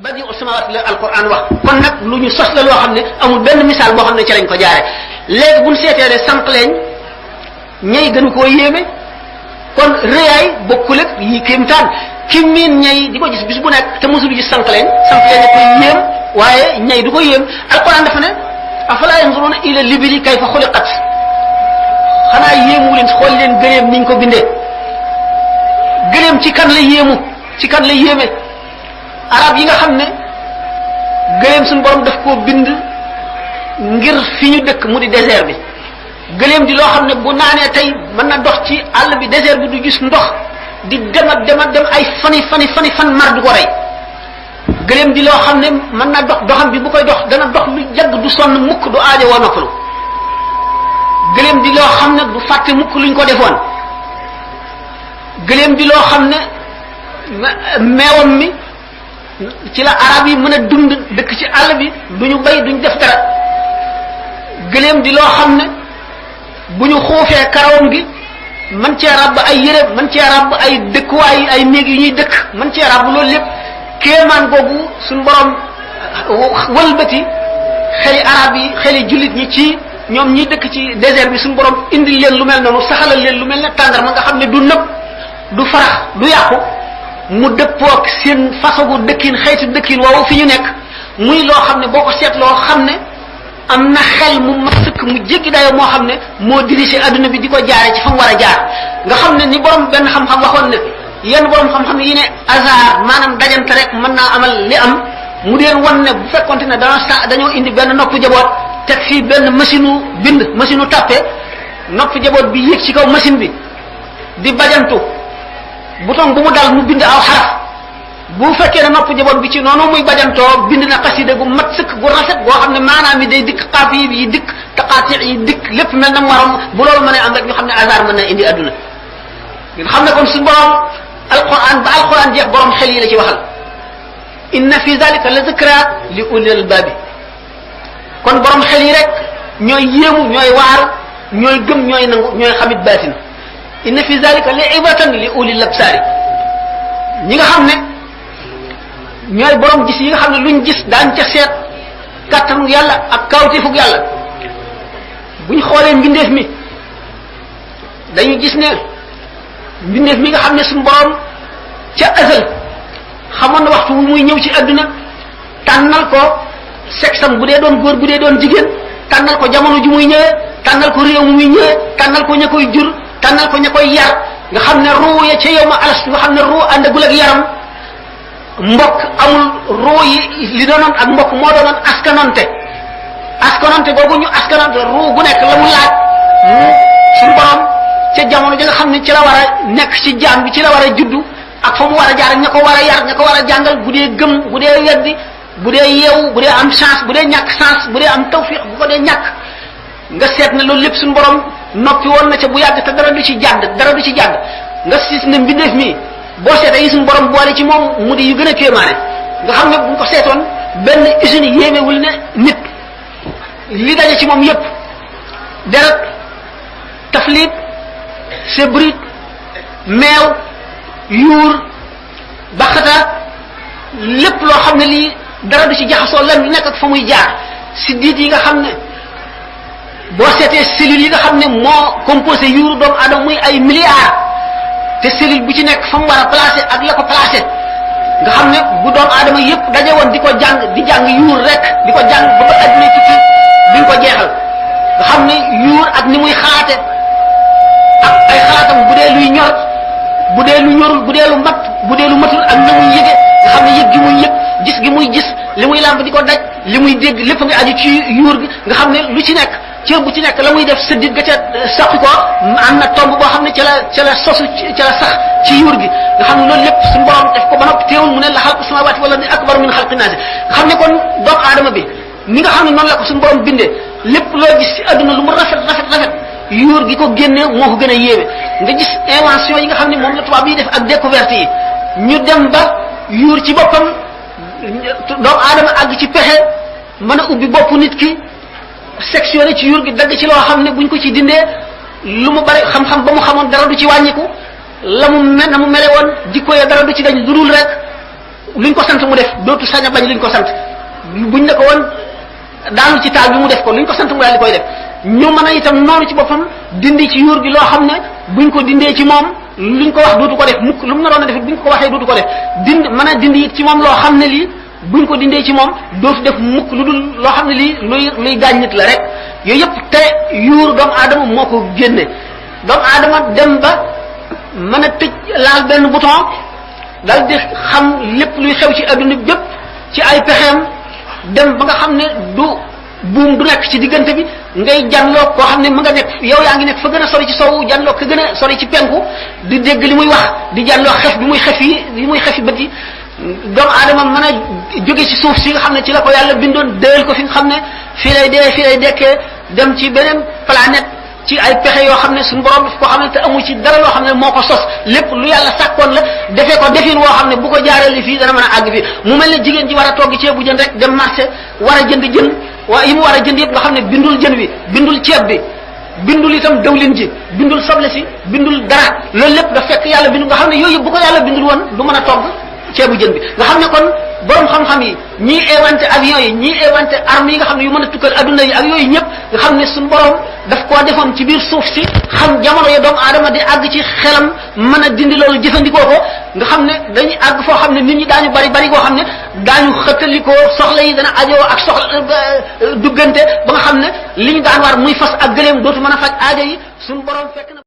badi usmawat la alquran wax kon nag lu ñu sos la loo xam ne amul benn misaal boo xam ne ci lañ ko jaare léegi buñ seetee ne sànq leen ñay gënu koo yéeme kon rëyaay bokkul ak yi kéemtaan ki miin ñay di ko gis bis bu nekk te mosul gis sànq leen koy yéem waaye ñay du ko yéem alquran dafa ne afala yanzuruna ila libili kayfa xuliqat xanaa yéemu leen xool leen gëleem niñ ko bindee gëleem ci kan la yéemu ci kan la yéeme arab yi nga xam ne gëleem suñu borom daf koo bind ngir fi ñu dëkk mu di désert bi gëleem di loo xam ne bu naanee tey mën na dox ci àll bi désert bi du gis ndox di dem ay fan mar du ko rey gëleem di loo xam ne mën na doxam bi bu koy dox dana dox lu yàgg du sonn mukk du aajo woo noppalu gëleem di loo xam ne du fàtte mukk luñ ko defoon gëleem di loo xam ne meewam mi ci la arab yi mën a dund dëkk ci àll bi duñu bay duñ def dara gëleem di loo xam ne bu ñu xuufee karawam gi man cee ràbb ay yére man cee ràbb ay dëkkuwaay ay néeg yu ñuy dëkk man cee ràbb loolu lépp kéemaan googu suñ borom wëlbati xeli arab yi xeli jullit ñi ci ñoom ñi dëkk ci désert bi suñ borom indil leen lu mel noonu saxalal leen lu mel ne tàndarma nga xam ne du nëb du farax du yàqu mu dëppook seen façon dëkkin xeetu dëkkin woowu fi ñu nekk muy loo xam ne boo ko seetloo xam ne am na xel mu mat sëkk mu jéggi dayoo moo xam ne moo dirigé adduna bi di ko jaare ci fa mu war a jaar nga xam ne ni borom benn xam-xam waxoon ne yenn borom xam-xam yi ne hasard maanaam dajante rek mën naa amal li am mu deen wan ne bu fekkonte ne dañoo indi benn nopp jaboot teg fii benn machine u bind machine u tàppe nopp jaboot bi yéeg ci kaw machine bi di bajantu bouton bu mu dal mu bind aw xaraf bu fekkee ne nopp jaboot bi ci noonu muy bajantoo bind na xasida gu mat sëkk gu rafet goo xam ne maanaam yi day dikk xaaf yi dikk taqaati yi dikk lépp mel na morom bu loolu mën a am rek ñu xam ne hasard mën na indi adduna ngeen xam ne kon suñu borom alquran ba alquran jeex borom xel yi la ci waxal inna fi zalika la zikra li ulil albabi kon borom xel yi rek ñooy yéemu ñooy waaru ñooy gëm ñooy nangu ñooy xamit baatin inna fi zalika li ibatan li ulil absari ñi nga xam ne ñooy borom gis yi nga xam ne luñ gis daañ ca seet kàttanu yàlla ak kawtifug yàlla buñ xoolee mbindeef mi dañu gis ne mbindeef mi nga xam ne suñu borom ca azal xamoon na waxtu wu muy ñëw ci adduna tànnal ko sexam bu dee doon góor bu dee doon jigéen tànnal ko jamono ju muy ñëwee tànnal ko réew mu muy ñëwee tànnal ko ña koy jur tànnal ko ña koy yar nga xam ne ruu ya ca yow ma alas nga xam ne ruu àndagul ak yaram mbokk amul ruu yi li doonoon ak mbokk moo doonoon askanonte googu ñu askanonte ruu gu nekk la mu laaj suñu borom ca jamono ji nga xam ne ci la war a nekk ci jaam bi ci la war a juddu ak fa mu war a jaar ña ko war a yar ña ko war a jàngal bu dee gëm bu dee weddi bu dee yeewu bu dee am chance bu dee ñàkk chance bu dee am tawfiq bu ko dee ñàkk nga seet ne loolu lépp suñu borom noppi woon na ca bu yàgg te dara du ci jàdd nga gis ne mbindeef mi boo seetee yi suñu borom boole ci moom mu di yu gën a kéemaane nga xam ne bu ko seetoon benn usine yéemewul ne nit li daje ci moom yépp deret taflit sébrit meew yuur baxataat lépp loo xam ne lii dara du ci jaxasoo lan lu nekk ak fa muy jaar si diit yi nga xam ne boo seetee cellules yi nga xam ne moo composé yuuru doomu aadama muy ay milliards te cellule bu ci nekk fa mu war a placé ak la ko placé nga xam ne bu doomu aadama yépp daje woon di ko jàng di jàng yuur rek di ko jàng ba ba adduna tukki duñ ko jeexal nga xam ne yuur ak ni muy xalaate ak ay xalaatam bu dee luy ñor bu dee lu ñorul bu dee lu mat bu dee lu matul ak na muy yëge nga xam ne yëg gi muy yëg gis gi muy gis li muy làmb di ko daj li muy dégg lépp nga aju ci yuur gi nga xam ne lu ci nekk cër bu ci nekk la muy def sa dit ga ca saqi ko am na tomb boo xam ne ca la sosu ca la sax ci yuur gi nga xam ne loolu lépp suñu borom def ko ba noppi teewul mu ne la xalqu samawati wala di akbar min xalqi naasi nga xam ne kon doomu aadama bi ni nga xam ne noonu la ko suñu borom bindee lépp loo gis ci adduna lu mu rafet yuur gi ko génne moo ko gën a yéeme nga gis invention yi nga xam ne moom la tubaab yi def ak découverte yi ñu dem ba yuur ci boppam doomu aadama àgg ci pexe mën a ubbi bopp nit ki sectionné ci yuur gi dagg ci loo xam ne buñ ko ci dindee lu mu bari xam-xam ba mu xamoon dara du ci wàññiku la mu mel na mu mele woon jikko ya dara du ci dañ lu dul rek luñ ko sant mu def dootu sañ a bañ luñ ko sant buñ ne ko woon daanu ci taal bi mu def ko luñ ko sant mu daal di koy def ñu mën a itam noonu ci boppam dindi ci yuur gi loo xam ne buñ ko dindee ci moom luñ ko wax dootu ko def mukk lu mu naroon a def buñ ko waxee dootu ko def mën a dindi it ci moom loo xam ne lii buñ ko dindee ci moom dootu def mukk lu dul loo xam ne lii luy gaañ nit la rek yooyu yëpp te yuur doomu aadama moo ko génne doomu aadama dem ba mën a tëj laal benn bouton dal di xam lépp luy xew ci adduna bi yëpp ci ay pexeem dem ba nga xam ne du buum du nekk ci diggante bi ngay janloo koo xam ne mu nga nekk yow yaa ngi nekk fa gën a sori ci sowu janloo ka gën a sori ci penku di dégg li muy wax di janloo xef bi muy xef yi bët yi doomu aadama mën a jóge ci suuf si nga xam ne ci la ko yàlla bindoon déel ko fi nga xam ne fii lay dee fii lay dekkee dem ci beneen planète ci ay pexe yoo xam ne suñu borom daf ko xam ne te amu ci dara loo xam ne moo ko sos lépp lu yàlla sàkkoon la defee ko defin woo xam ne bu ko jaaree fii dana mën a àgg fii mu mel ne jigéen ji war a togg ceebu jën rek dem marché war a jënd jën waa yi mu war a jënd yëpp nga xam ne bindul jën wi bindul ceeb bi bindul itam dawlin ji bindul soble si bindul dara loolu lépp daf fekk yàlla bindu nga xam ne yooyu yëpp bu ko yàlla bindul woon du mën a togg ceebu jën bi nga xam ne kon borom xam-xam yi ñii inventé avion yi ñii inventé armes yi nga xam ne yu mën a tukkal adduna yi ak yooyu ñëpp nga xam ne suñu borom daf koo defoon ci biir suuf si xam jamono ya doomu aadama di àgg ci xelam mën a dindi loolu jëfandikoo ko nga xam ne dañuy àgg foo xam ne nit ñi daañu bari koo xam ne daañu xëttalikoo soxla yi dana ajoo ak soxla duggante ba nga xam ne li ñu daan war muy fas ak gëléem dootu mën a faj aajo yi suñu borom fekk na